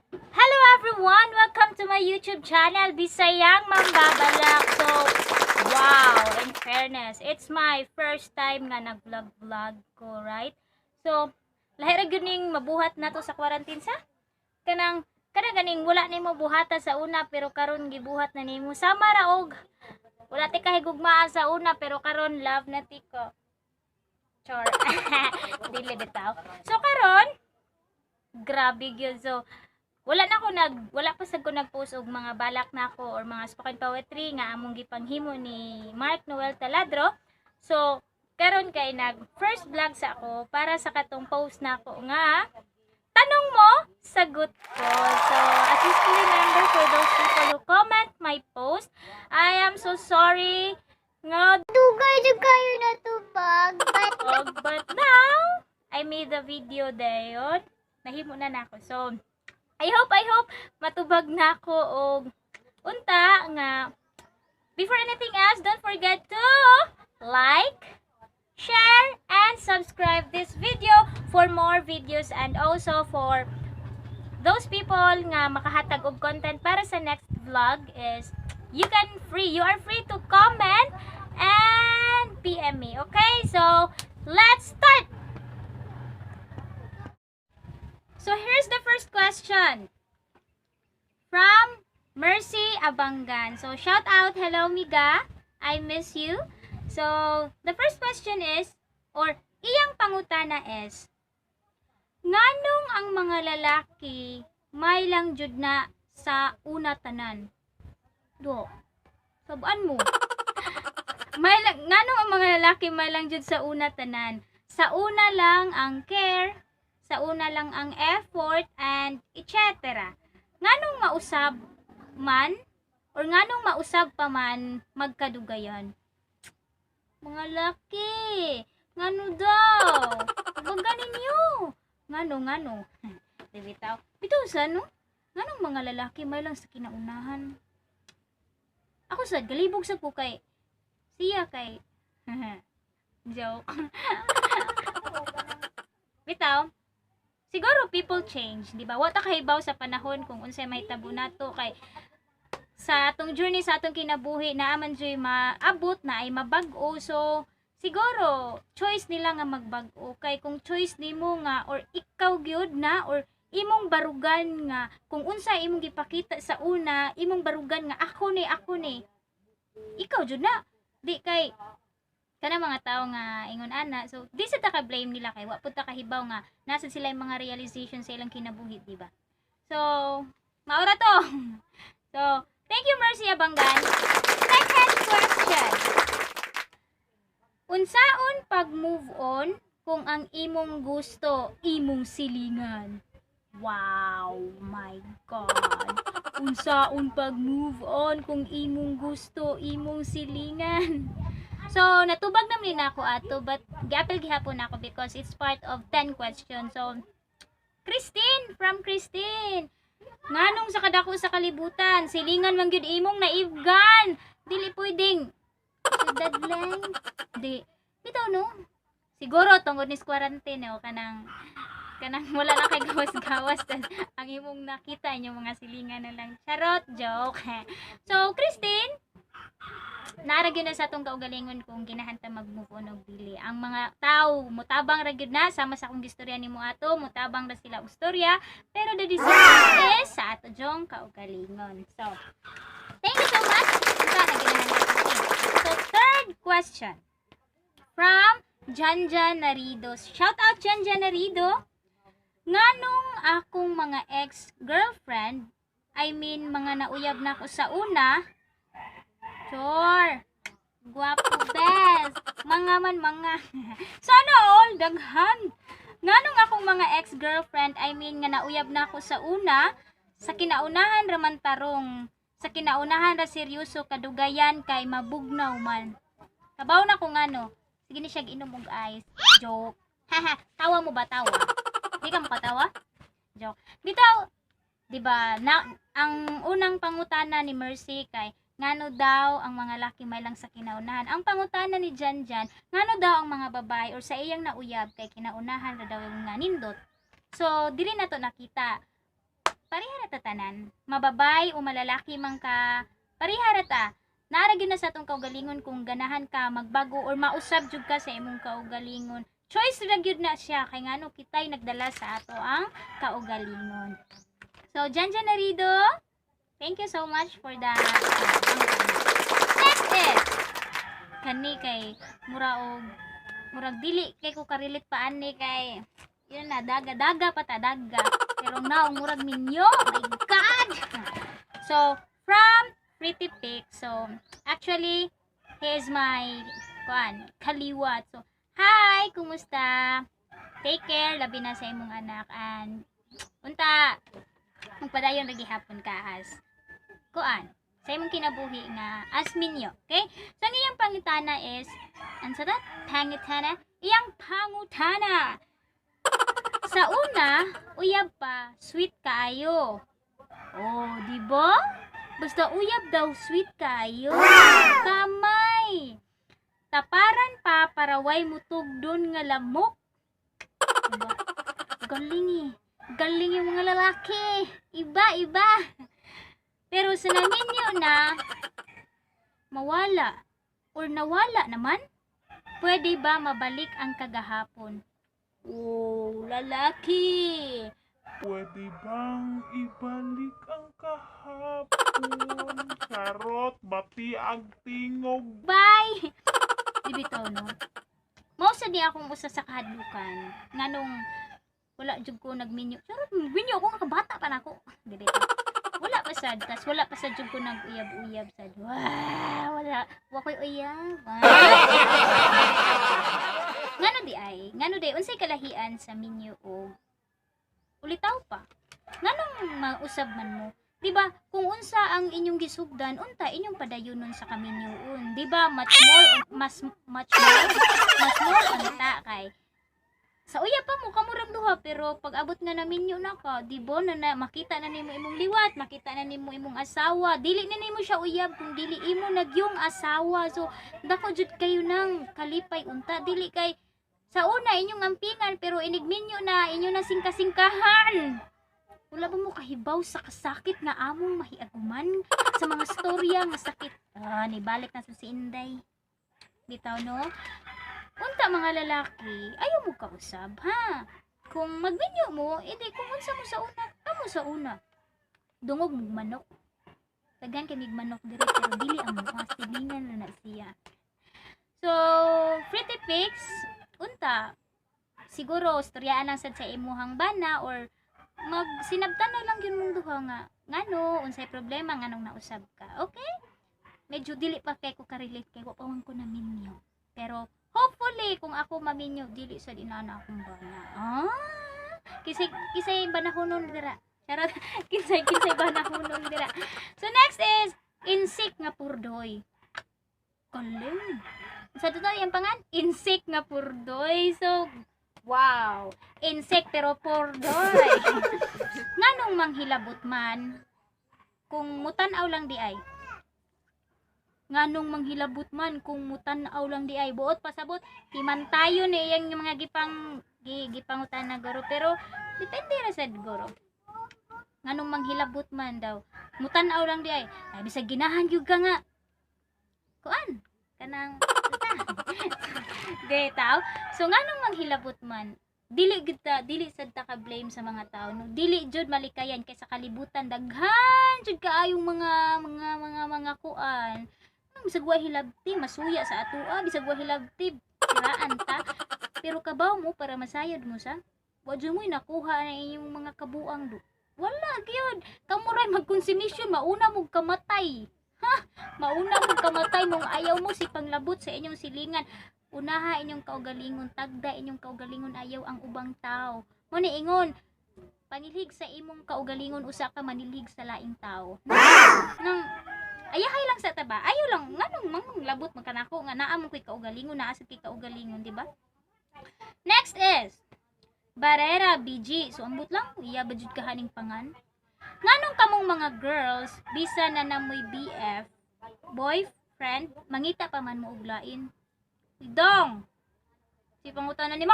Hello everyone! Welcome to my YouTube channel, Bisayang Mambabalak. So, wow! In fairness, it's my first time nga nag-vlog-vlog ko, right? So, lahi ra gyud ning mabuhat na to sa quarantine sa? Kanang, kana ganing wala nimo buhata sa una pero karon gibuhat na nimo. Sama ra og wala ti kahigugmaan sa una pero karon love na ti ko. Char. Dili bitaw. So karon, grabe gyud. So, wala pa sad ko nag-post og mga balak na ako or mga spoken poetry nga among gipanghimo ni Mark Noel Taladro. So, karon kay nag first vlog sa ako para sa katong post na ako nga tanong mo, sagot ko. So, at least to remember for those people who comment my post, I am so sorry nga Dugay jud kayo natubag. But og, but now I made the video dayon. Nahimo na nako. So, I hope matubag na ako og unta nga before anything else, don't forget to like, share, and subscribe this video for more videos and also for those people nga makahatag og content para sa next vlog is you are free to comment and PM me. Okay? So, let's start! So, here's the first question. From Mercy Abangan. So, shout out, hello miga. I miss you. So, the first question is, or iyang pangutana is, nganong ang mga lalaki may lang jud na sa una tanan? Do. Sabaan mo. May lang, nganong ang mga lalaki may lang jud sa una tanan? Sa una lang ang care, sa una lang ang effort, and etc. Nganong mausab man or nganong mausab pa man magkadugayan? Mga laki, ngano daw? Baga ninyo. Ngano, ngano? Di bitaw. Bitaw sa no? Nganong mga lalaki may lang sa kinaunahan? Ako sad galibog sa ko kay siya kay joke. Bitaw, siguro people change, di ba? Wa ta kahibaw sa panahon kung unsay mahitabo nato kay sa atong journey sa atong kinabuhi naa man juy maabot na ay mabag-o. So siguro choice nila nga magbag-o kay kung choice nimo nga or ikaw gyud na or imong barugan nga kung unsa imong gipakita sa una, imong barugan nga ako ni ikaw jud na di kay kana mga tao nga ingon ana. So di sa ta ka blame nila kay wa pud ta kahibaw nga nasa sila yung mga realization sa ilang kinabuhi, di ba? So maura to. So thank you, Mercy Abangan. Second question: unsaon pag move on kung ang imong gusto imong silingan? Wow, my God. Unsaon pag move on kung imong gusto imong silingan? So, natubag naman ni ako ato, but giapil gihapon ako because it's part of 10 questions. So, Christine, from Christine. Nganong sa kadako sa kalibutan, silingan man gyud imong naibgan. Dili pwedeng siyudad lang. Di. Bitaw no. Siguro tungod ni quarantine o kanang kanang wala na kay gawas-gawas tas ang imong nakita inyong mga silingan na lang. Charot, joke. So, Christine, naa ra gyud na sa atong kaugalingon kung ginahan ta mag-move on og dili. Ang mga tao mutabang ra gyud na sama sa akong gistorya nimo ato, mutabang ra sila og istorya, pero the decision is sa ato jong kaugalingon. So, thank you so much. Unsa na ginahan ta, Christine? So, third question. From Janjan Narido. Shout out, Janjan Narido. Nganong akong mga ex-girlfriend, I mean mga nauyab na ako sa una, Chor. Gwapo best. Mga man mga. Sana all daghan. Nganong akong mga ex-girlfriend, I mean nga nauyab na ako sa una, sa kinaunahan raman tarong, sa kinaunahan ra seryoso kadugayan kay mabugnaw man. Kabaw na ko ngano. Sige ni siya inom og ice. Joke. Haha, tawa mo ba tawa? Di ka makatawa? Joke. Bitaw, 'di ba? Na ang unang pangutana ni Mercy kay ngano daw ang mga laki may lang sa kinaunahan. Ang pangutana ni Jan Jan, ngano daw ang mga babae or sa iyang nauyab kay kinaunahan ra daw yung nga nindot. So, dili na to nakita. Pareha ra ta tanan. Mababay o malalaki man ka, pareha ra ta. Naa ra gyud na sa atong kaugalingon kung ganahan ka magbago or mausab jud ka sa imong kaugalingon. Choice ra gyud na siya kay ngano kitay nagdala sa ato ang kaugalingon. So, Jan Janarido, thank you so much for the next is kani kay mura og murag dili kay ko ka-relate pa ani kay yun na, daga daga pa ta, daga, pero now murag minyo. My God! So from Pretty Pic. So actually, he is my kuan, kaliwat. So hi, kumusta? Take care, labi na sa imong anak, and unta magpadayon ra gihapon ka as kuan sa imong kinabuhi nga as minyo. Okay? So ang iyang pangitana is unsa that? Pangitana? Iyang pangutana. Sa una, uyab pa, sweet kaayo. Oh, di ba? Basta uyab daw, sweet kaayo. Kamay. Taparan pa para way mutugdon nga lamok. Diba? Galing eh. Galing yung mga lalaki. Iba, iba. Pero sa naminyo na, mawala or nawala naman, pwede ba mabalik ang kagahapon? Oh, lalaki. Pwede bang ibalik ang kahapon? Charot, bati ang tingog. Bye! Di bitaw, no? Mao sa di akong usa sa kahadlukan. Nganong wala jud ko nagminyo. Charot, minyo ako nga kabata pa nako. Di bitaw. Wala pa sad, tas wala pa sad jud ko nag-uyab-uyab sad. Wow, wala. Wa ko'y uyab. Ah. Ngano di ay? Ngano di unsay kalahian sa minyo og ulitaw pa? Nganong mausab man mo? 'Di ba? Kung unsa ang inyong gisugdan, unta inyong padayonon sa kaminyoon. 'Di ba? Much more mas much more mas more unta kay sa uyab pa mo kamurang duha, pero pag abot nga na minyo na ka, di ba, na makita na nimo imong liwat, makita na nimo imong asawa, dili na nimo siya uyab kung dili imo nagyung asawa. So dako jud kayo nang kalipay unta, dili kay sa una inyong ampingan, pero inig minyo na inyo na singka-singkahan. Wala ba mo kahibaw sa kasakit nga among mahiaguman sa mga storya nga sakit? Ah, nibalik na sa si Inday. Bitaw, no? Unta mga lalaki, ayaw mo kausab, ha? Kung magminyo mo, edi kung unsa mo sa una, kamo sa una. Dungog mo manok. Daghan kay mig manok diri, pero dili ang mga silingan na na siya. So, Pretty Pics, unta, siguro istoryaan lang sad sa imuhang bana or magsinabtan na lang yun mong duha nga ngano unsay problema, nganong nausab ka. Okay? Medyo dili pa kay ko ka-relate kay wa pa man ko naminyo. Pero hopefully kung ako maminyo, dili sad inana akong bana. Ah, kisay kisay banahonon dira. Charot. Kinsay kinsay banahonon dira. So next is insik nga purdoy. Galing. Sa totoo yung pangan, insik nga purdoy. So wow, insect pero purdoy. Nganong manghilabot man kung mutan-aw lang di ay? Nganong manghilabot man kung mutan-aw lang di ay? Buot pasabot, himantayon ni iyang mga gipang gipangutan na guro, pero depende ra sad guro. Nganong manghilabot man daw mutan-aw lang di ay? Ay, bisag ginahan gyud ka nga kuan kanang de tao. So nganong manghilabot man, dili gud ta, dili sad ta ka blame sa mga tao, no? Dili jud malikayan kay sa kalibutan daghan jud kaayong mga kuan. Bisag wa hilabti, masuya sa atoa. Bisag wa hilabti, siraan ta, pero kabaw mo para masayod mo sa wa jud mo'y nakuha na inyong mga kabuang do. Wala gyud kamuray magkonsumisyon, mauna mo kamatay, ha? Mauna mo kamatay mong ayaw mo si panglabot sa inyong silingan. Unaha inyong kaugalingon, tagda inyong kaugalingon, ayaw ang ubang tao. Mo ni ingon, panilhig sa imong kaugalingon usa ka manilhig sa laing tao. Nang ayahay lang sa taba, ayaw lang nganong mang labot man kanako nga naa mo koy kaugalingon, naa sa kay kaugalingon, di ba? Next is Barrera BG. So ambot lang, iya ba jud kahaning pangan? Nganong kamong mga girls, bisa na namoy BF, boyfriend, mangita pa man mo og lain? Dong! Si pangutana nimo?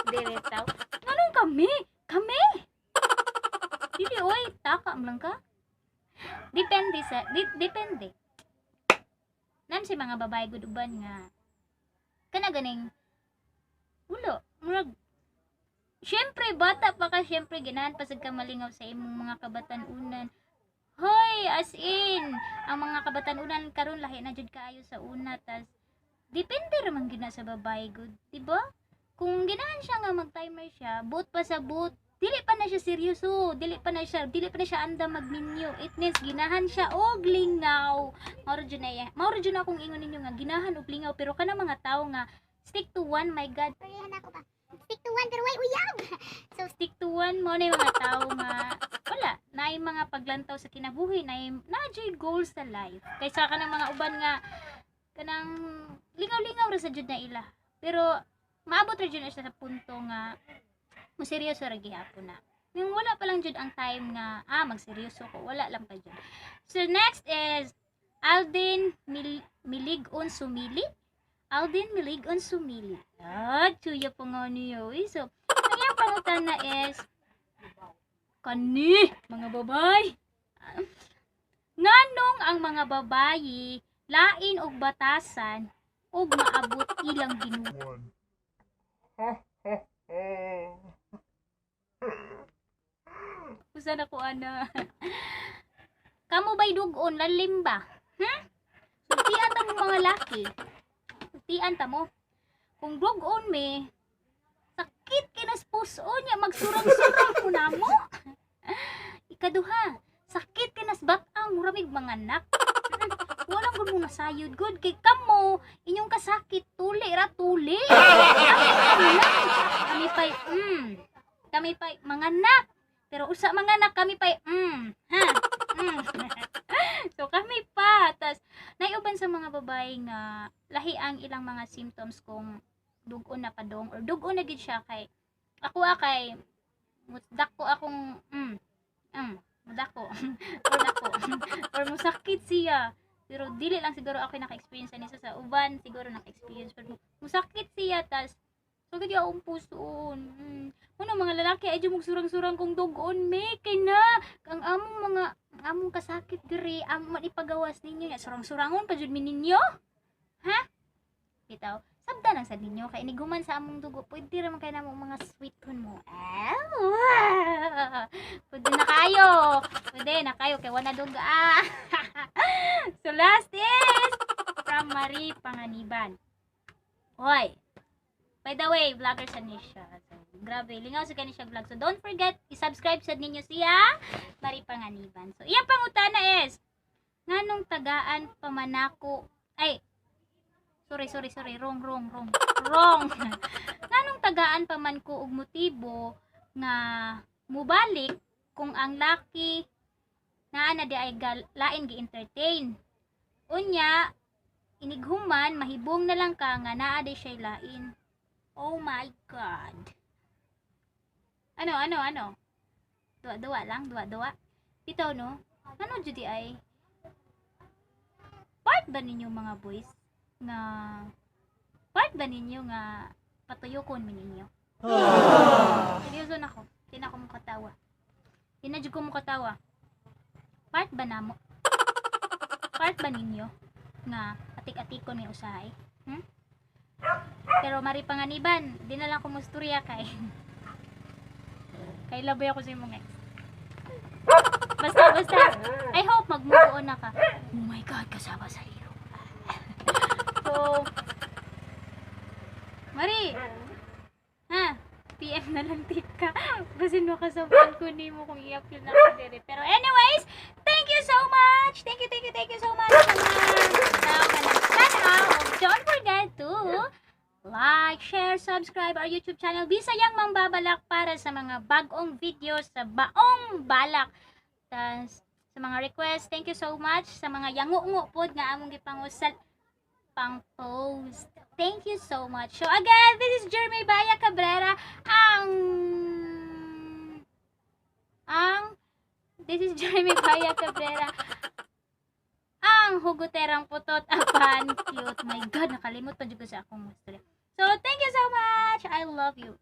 Diretaw. Nganong kami? Kami? Di Taka man lang ka. Depende sa depende. Nam si mga babae gud uban nga kana ganing ulo, murag syempre bata pa ka, syempre ganahan pa sad ka malingaw sa imong mga kabatan-unan. Hoy, as in, ang mga kabatan-unan karon lahi na jud kaayo sa una, tas depende ra man gyud na sa babae gud, di ba? Kung ganahan siya nga mag-timer siya, buot pa sa buot, dili pa na siya seryoso, dili pa na siya andam magminyo. It means ginahan siya og lingaw. Mao ra jud na iya. Mao ra jud na akong ingon ninyo nga ginahan og lingaw, pero kana mga tawo nga stick to one, my God. Parehan ako ba? Stick to one pero way uyab. So stick to one mo na yung mga tao nga wala naay mga paglantaw sa kinabuhi, naay naa juy goals sa life. Kaysa kanang mga uban nga kanang lingaw-lingaw ra sa jud na ila. Pero maabot ra jud na siya sa punto nga moseryoso ra gihapon na. Yung wala pa lang jud ang time nga magseryoso ko, wala lang pa jud. So next is Alden Miligon Sumili. Alden Miligon Sumili. Ah, chuya pa nga niyo. Eh. So, ang iyang pangutana is kani mga babay. Nganong ang mga babayi lain og batasan og maabot ilang Ginoo? One. Ha ha ha. Usa na ko ana. Kamo ba'y dugon lalim ba? Hmm? Sultian ta mo mga laki. Sultian ta mo. Kung dugon me, sakit kinas puso niya, magsurang-surang mo na mo. Ikaduha, sakit kinas batang muramig mga anak. Walang gud mo nasayod gud kay kamo inyong kasakit tuli ra tuli. Kami pa'y kami pa'y mga anak. Pero usa mga anak kami pa'y ha. So kami pa tas naiuban sa mga babae nga lahi ang ilang mga symptoms kung dugon na padong or dugon na gid siya kay ako kay mudako akong mudako or dako or musakit siya, pero dili lang siguro ako naka-experience ani sa uban siguro naka-experience, pero musakit siya tas sakit ya akong pusoon. Una mga lalaki ay mugsurang-surang kung dugon me kay na ang among mga ang among kasakit diri ang man ipagawas ninyo nya surang-surangon pa jud mi ninyo, ha? Bitaw sabda lang sad ninyo kay iniguman sa among dugo pwede ra man kay namo mga sweeton mo. Ah, pwede na kayo, pwede na kayo kay wala duga. So last is from Marie Panganiban. Hoy, by the way, vlogger sa ni siya. So, grabe, lingaw sa kani siya vlog. So, don't forget, i-subscribe sad ninyo siya, Marie Panganiban. So, iyang pangutana is, nganong tagaan pamanako, ay, sorry, sorry, sorry, wrong, wrong, wrong, wrong. Nganong tagaan pa man ko og motibo nga mubalik kung ang laki naa na di ay lain gi-entertain. Unya, inighuman, mahibong na lang ka nga naa di siya lain. Oh my God. Ano, ano, ano? Duwa-duwa lang, duwa-duwa. Bitaw, no? Ano, jud di ay? Part ba ninyo mga boys nga part ba ninyo nga patuyokon mi ninyo? Seryoso na ko. Di na ako mukatawa. Di na jud ko mukatawa. Part ba namo? Part ba ninyo nga atik-atikon mi usahay? Pero Mari Panganiban, di na lang ko musturya kay kay labay ako sa imong ex. Basta, basta. I hope mag-move on na ka. Oh my God, kasama sa hero. So, Mari, ha? PM na lang tika. Basin makasabaan ko nimo kung i-upload na ako dere. Pero anyways, thank you so much! Thank you, thank you, thank you so much sa mga tao ka nagtanaw. Don't forget to like, share, subscribe our YouTube channel Bisayang Mambabalak para sa mga bagong videos sa baong balak. Tas, sa mga request, thank you so much sa mga yangu-ngu pod nga among gipangusal pang post. Thank you so much. So again, this is Jeremy Baya Cabrera ang this is Jeremy Baya Cabrera, ang huguterang putot apan cute. My God, nakalimot pa jud ko sa akong story. So, thank you so much. I love you.